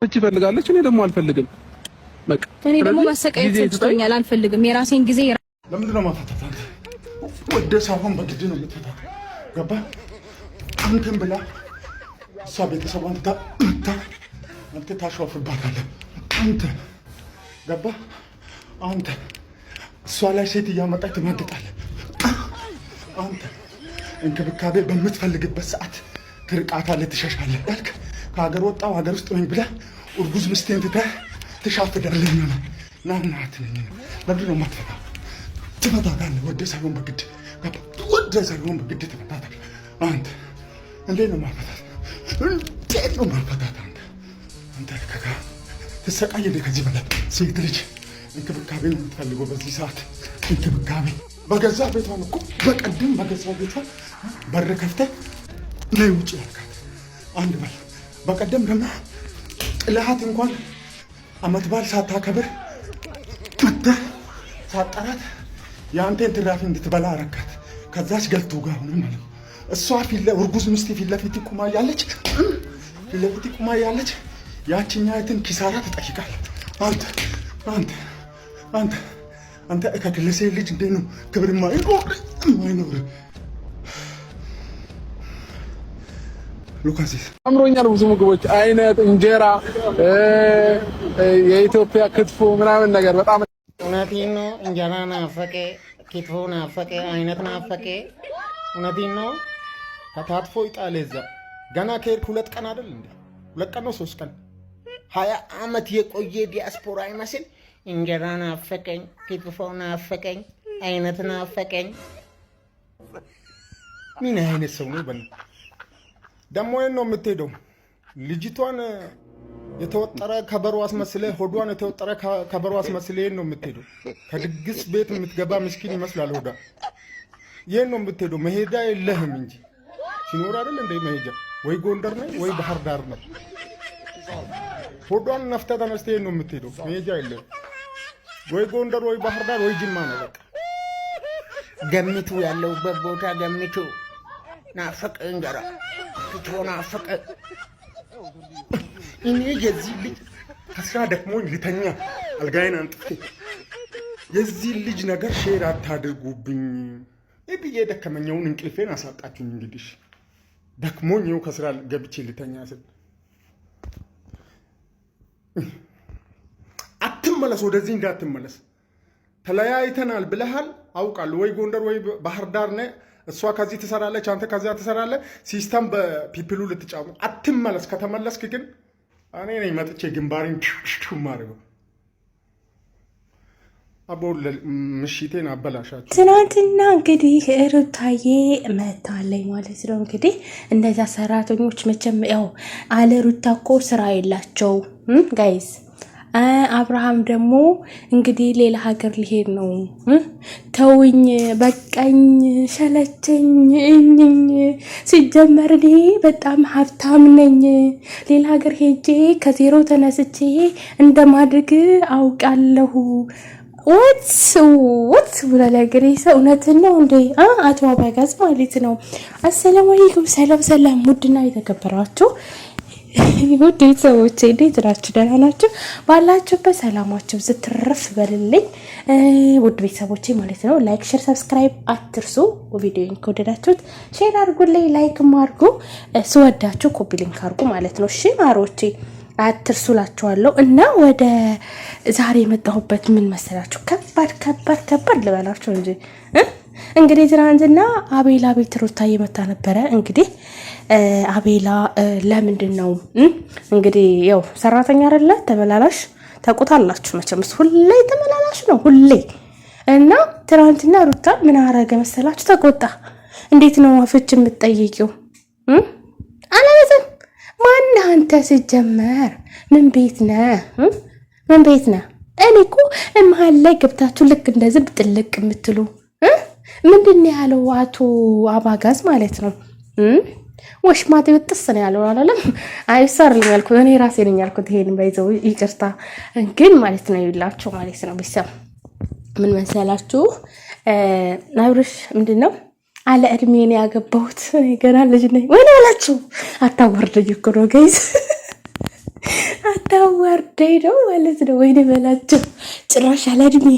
ፍቺ ፈልጋለች፣ እኔ ደግሞ አልፈልግም። በቃ እኔ ደግሞ መሰቃየት ሰልችቶኛል፣ አልፈልግም። የራሴን ጊዜ ለምንድን ነው ማፋታት? አንተ ወደ ሳይሆን በግድ ነው የምትፈታት። ገባህ? አንተን ብላ እሷ ቤተሰቧን ትታ መታ አንተ ታሾፍባታለህ። አንተ ገባህ? አንተ እሷ ላይ ሴት እያመጣች ትመግጣለህ። አንተ እንክብካቤ በምትፈልግበት ሰዓት ትርቃታለህ፣ ትሸሻለህ። ያልክ ከሀገር ወጣው ሀገር ውስጥ ነኝ ብለህ እርጉዝ ሚስቴን ትተህ ትሻፍዳለህ። ና እናት ነኝ። ለምንድን ነው የማትፈታው? ትፈታታለህ። ወደ ሳይሆን በግድ ወደ ሳይሆን በግድ ትፈታታለህ። አንተ እንዴት ነው የማልፈታት? እንዴት ነው የማልፈታት? አንተ አንተ ከጋ ትሰቃይ እንዴ? ከዚህ በላይ ሴት ልጅ እንክብካቤ ነው የምትፈልገው በዚህ ሰዓት እንክብካቤ። በገዛ ቤቷን እኮ በቀደም በገዛ ቤቷ በር ከፍተህ ነይ ውጭ ያልካት አንድ በል። በቀደም ደግሞ ጥልሃት እንኳን አመት በዓል ሳታከብር መጥተህ ሳጠራት የአንቴን ትራፊ እንድትበላ አረካት። ከዛች ገልቶ ጋር ሆነ ማለት ነው። እሷ እርጉዝ ሚስት ፊት ለፊት ቁማ እያለች ፊት ለፊት ቁማ እያለች ያችኛይትን ኪሳራ ትጠይቃለህ። አንተ አንተ አንተ አንተ ከግለሰብ ልጅ እንዴት ነው ክብር የማይኖር የማይኖር? ሉካስ አምሮኛል። ብዙ ምግቦች አይነት እንጀራ፣ የኢትዮጵያ ክትፎ ምናምን ነገር በጣም እውነቴን ነው። እንጀራ ናፈቀ፣ ክትፎ ናፈቀ፣ አይነት ናፈቀ። እውነቴን ነው። ተታትፎ ይጣል እዛ ገና ከሄድክ 2 ቀን አይደል እንዴ? 2 ቀን ነው 3 ቀን። 20 ዓመት የቆየ ዲያስፖራ አይመስል። እንጀራ ናፈቀኝ፣ ክትፎ ናፈቀኝ፣ አይነት ናፈቀኝ። ምን አይነት ሰው ነው? በል ደግሞ የት ነው የምትሄደው? ልጅቷን የተወጠረ ከበሮ አስመስለ ሆዷን የተወጠረ ከበሮ አስመስለ የት ነው የምትሄደው? ከድግስ ቤት የምትገባ ምስኪን ይመስላል ሆዷ። የት ነው የምትሄደው? መሄጃ የለህም እንጂ ሲኖር አይደል እንደ መሄጃ ወይ ጎንደር ነው ወይ ባህር ዳር ነው። ሆዷን ነፍተህ ተነስተህ የት ነው የምትሄደው? መሄጃ የለህም። ወይ ጎንደር ወይ ባህር ዳር ወይ ጅማ ነው በቃ። ገምቱ፣ ያለሁበት ቦታ ገምቱ። ናፈቀ እንጀራ፣ ክትፎ ናፈቀ። እኔ የዚህ ልጅ ከስራ ደክሞኝ ልተኛ አልጋዬን አንጥፌ የዚህ ልጅ ነገር share አታድርጉብኝ ብዬ ደከመኛውን እንቅልፌን አሳጣችሁኝ። እንግዲህ ደክሞኝ ይኸው ከስራ ገብቼ ልተኛ ስል አትመለስ፣ ወደዚህ እንዳትመለስ። ተለያይተናል ብለሃል አውቃለሁ። ወይ ጎንደር ወይ ባህር ዳር ነህ። እሷ ከዚህ ትሰራለች፣ አንተ ከዚያ ትሰራለህ። System በ people ኡ ልትጫሙ አትመለስ። ከተመለስክ ግን እኔ ነኝ መጥቼ ግንባሬን ማድረገው። አቦ ምሽቴን አበላሻችሁ። ትናንትና እንግዲህ ሩታዬ መታለኝ ማለት ነው። እንግዲህ እነዚያ ሰራተኞች መቼም ያው አለ ሩታ እኮ ስራ የላቸው guys። አብርሃም ደግሞ እንግዲህ ሌላ ሀገር ሊሄድ ነው። ተውኝ፣ በቃኝ፣ ሸለቸኝ፣ እኝኝ። ሲጀመር እኔ በጣም ሀብታም ነኝ። ሌላ ሀገር ሄጄ ከዜሮ ተነስቼ እንደማድግ አውቃለሁ። ወት ወት ብሏል ያገሬ ሰው። እውነትን ነው እንዴ አቶ አበጋዝ ማለት ነው። አሰላሙ አለይኩም። ሰላም ሰላም፣ ውድና የተከበራችሁ ውድ ቤተሰቦቼ እንዴት ናችሁ? ደህና ናችሁ? ባላችሁበት ሰላማችሁ ዝትርፍ በልልኝ። ውድ ቤተሰቦቼ ማለት ነው። Like፣ share፣ subscribe አትርሱ። ቪዲዮን ከወደዳችሁት share አድርጉልኝ፣ like ም አድርጉ። ስወዳችሁ copy link አድርጉ ማለት ነው። እሺ ማሮቼ አትርሱ ላችኋለሁ። እና ወደ ዛሬ የመጣሁበት ምን መሰላችሁ? ከባድ ከባድ ከባድ ልበላችሁ እንጂ እንግዲህ ትናንትና አቤላ ቤት ሩታ እየመታ ነበረ። እንግዲህ አቤላ ለምንድን ነው እንግዲህ ያው ሰራተኛ አይደለ ተመላላሽ ታውቁታላችሁ መቼም ሁሌ ተመላላሽ ነው ሁሌ። እና ትናንትና ሩታ ምን አረገ መሰላችሁ? ተቆጣ። እንዴት ነው ፍች የምትጠይቂው? አላለትም። ማነህ አንተ ሲጀመር? ምን ቤት ነህ? ምን ቤት ነህ? እኔ እኮ መሀል ላይ ገብታችሁ ልክ እንደዚህ ብጥልቅ የምትሉ ምንድን ነው ያለው አቶ አባጋዝ ማለት ነው። ወሽማቴ ብጥስ ነው ያለው አላለም። አይሰርልኝ ያልኩት እኔ ራሴ ነኝ ያልኩት። ይሄን ባይዘው ይቅርታ ግን ማለት ነው ይላችሁ ማለት ነው። ቤተሰብ ምን መሰላችሁ፣ አብርሽ ምንድን ነው አለ እድሜ ነው ያገባሁት ገና ልጅ ነኝ ወይ አላችሁ። አታወርደኝ እኮ ነው guys። አታዋርደኝ ነው ማለት ነው። ወይኔ በላቸው ጭራሽ አለእድሜ።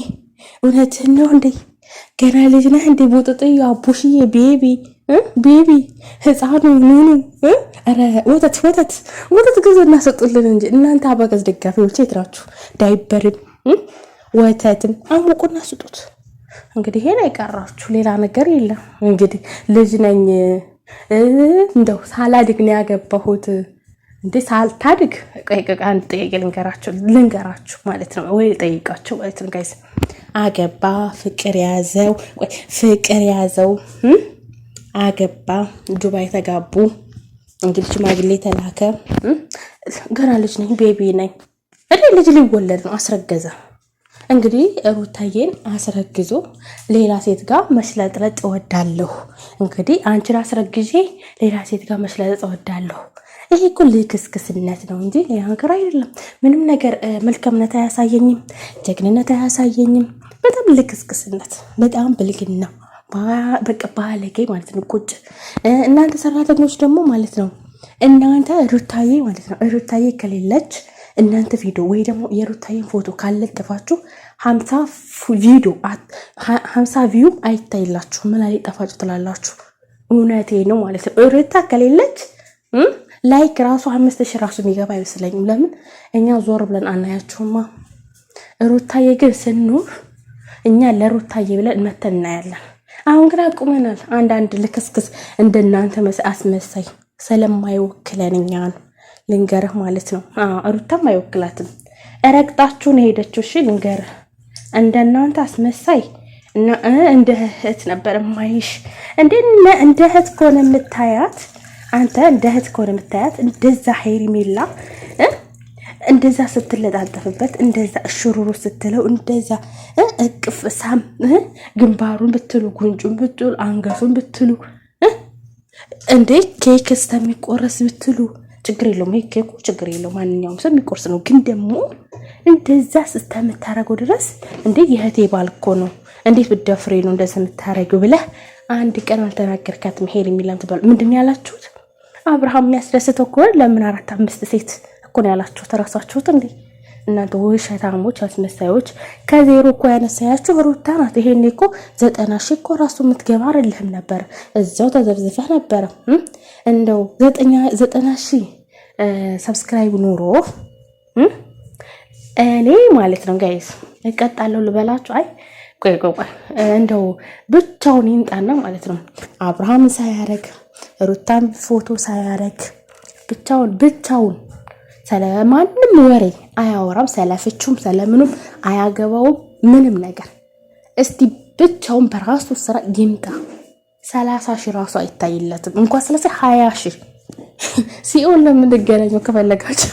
እውነትህን ነው እንዴ? ገና ልጅ ነህ እንዴ? ቦጥጥዮ አቡሽዬ፣ baby baby፣ ህፃኑ ኑኑ፣ ኧረ ወተት ወተት ወተት ግዙ እናሰጡልን እንጂ እናንተ አበጋዝ ደጋፊዎች የት ናችሁ? ዳይበርም ወተትም አሙቁና ስጡት። እንግዲህ ይሄን አይቀራችሁ፣ ሌላ ነገር የለም። እንግዲህ ልጅ ነኝ እንደው ሳላድግ ነው ያገባሁት እንዴ ሳልታድግ። ቆይ ቆይ አንድ ጥያቄ ልንገራችሁ ልንገራችሁ ማለት ነው ወይ ልጠይቃችሁ ማለት ነው guys። አገባ ፍቅር ያዘው፣ ቆይ ፍቅር ያዘው አገባ፣ ዱባይ ተጋቡ። እንግዲህ ሽማግሌ ተላከ። ገና ልጅ ነኝ baby ነኝ እኔ ልጅ ሊወለድ ነው። አስረገዘ። እንግዲህ ሩታዬን አስረግዞ ሌላ ሴት ጋር መሽለጥለጥ እወዳለሁ። እንግዲህ አንቺን አስረግዤ ሌላ ሴት ጋር መሽለጥለጥ እወዳለሁ። ይሄ እኮ ልክስክስነት ነው እንጂ ሌላ ነገር አይደለም። ምንም ነገር መልካምነት አያሳየኝም፣ ጀግንነት አያሳየኝም። በጣም ልክስክስነት፣ በጣም ብልግና፣ በቃ ባለጌ ማለት ነው። ቁጭ እናንተ ሰራተኞች ደግሞ ማለት ነው እናንተ ሩታዬ ማለት ነው ሩታዬ ከሌለች እናንተ ቪዲዮ ወይ ደግሞ የሩታዬን ፎቶ ካለጠፋችሁ 50 ቪዲዮ 50 view አይታይላችሁ። ምን ላይ ጠፋችሁ ትላላችሁ? እውነቴ ነው ማለት ነው። ሩታ ከሌለች like ራሱ 5000 ራሱ የሚገባ አይመስለኝም። ለምን እኛ ዞር ብለን አናያችሁማ። ሩታዬ ግን ስንኖር እኛ ለሩታዬ ብለን መተን እናያለን። አሁን ግን አቁመናል። አንዳንድ ልክስክስ እንደናንተ አስመሳይ ስለማይወክለን እኛ ነው ልንገርህ ማለት ነው። ሩታም አይወክላትም። ረግጣችሁ ነው የሄደችው። እሺ ልንገርህ፣ እንደናንተ አስመሳይ እንደ እህት ነበር ማይሽ። እንደ እህት ከሆነ የምታያት አንተ እንደ እህት ከሆነ የምታያት እንደዛ ሄርሜላ እንደዛ ስትለጣጠፍበት፣ እንደዛ እሽሩሩ ስትለው፣ እንደዛ እቅፍ ሳም ግንባሩን ብትሉ፣ ጉንጩን ብትሉ፣ አንገቱን ብትሉ፣ እንዴ ኬክ እስከሚቆረስ ብትሉ ችግር የለውም። ይሄ ኬኩ ችግር የለውም። ማንኛውም ሰው የሚቆርስ ነው። ግን ደግሞ እንደዛ እስከምታረገው ድረስ እንዴ የእህቴ ባል እኮ ነው፣ እንዴት ብትደፍሬ ነው እንደዚህ የምታረጊው ብለህ አንድ ቀን አልተናገርካትም። ሄርሜላም ትባል ምንድን ነው ያላችሁት? አብርሃም የሚያስደስተው ከሆነ ለምን አራት አምስት ሴት እኮ ነው ያላችሁት? እራሳችሁት እንዴ እናንተ ውሸታሞች፣ አስመሳዮች። ከዜሮ እኮ ያነሳያችሁ ሩታ ናት። ይሄኔ እኮ 90,000 እኮ ራሱ የምትገባ አይደለህም ነበር፣ እዛው ተዘብዝፈህ ነበረ። እንደው 90,000 subscribe ኑሮ እኔ ማለት ነው guys እቀጣለሁ ልበላችሁ? አይ ቆይ ቆይ ቆይ እንደው ብቻውን ይምጣና ማለት ነው አብርሃምን ሳያረግ ሩታን ፎቶ ሳያረግ ብቻውን ብቻውን ስለማንም ወሬ አያወራም። ስለፍቹም ስለምኑም አያገባውም ምንም ነገር። እስቲ ብቻውን በራሱ ስራ ይምጣ። 30,000 ራሱ አይታይለትም። እንኳን 30 20,000 ሲኦል ነው የምንገናኘው ከፈለጋቸው።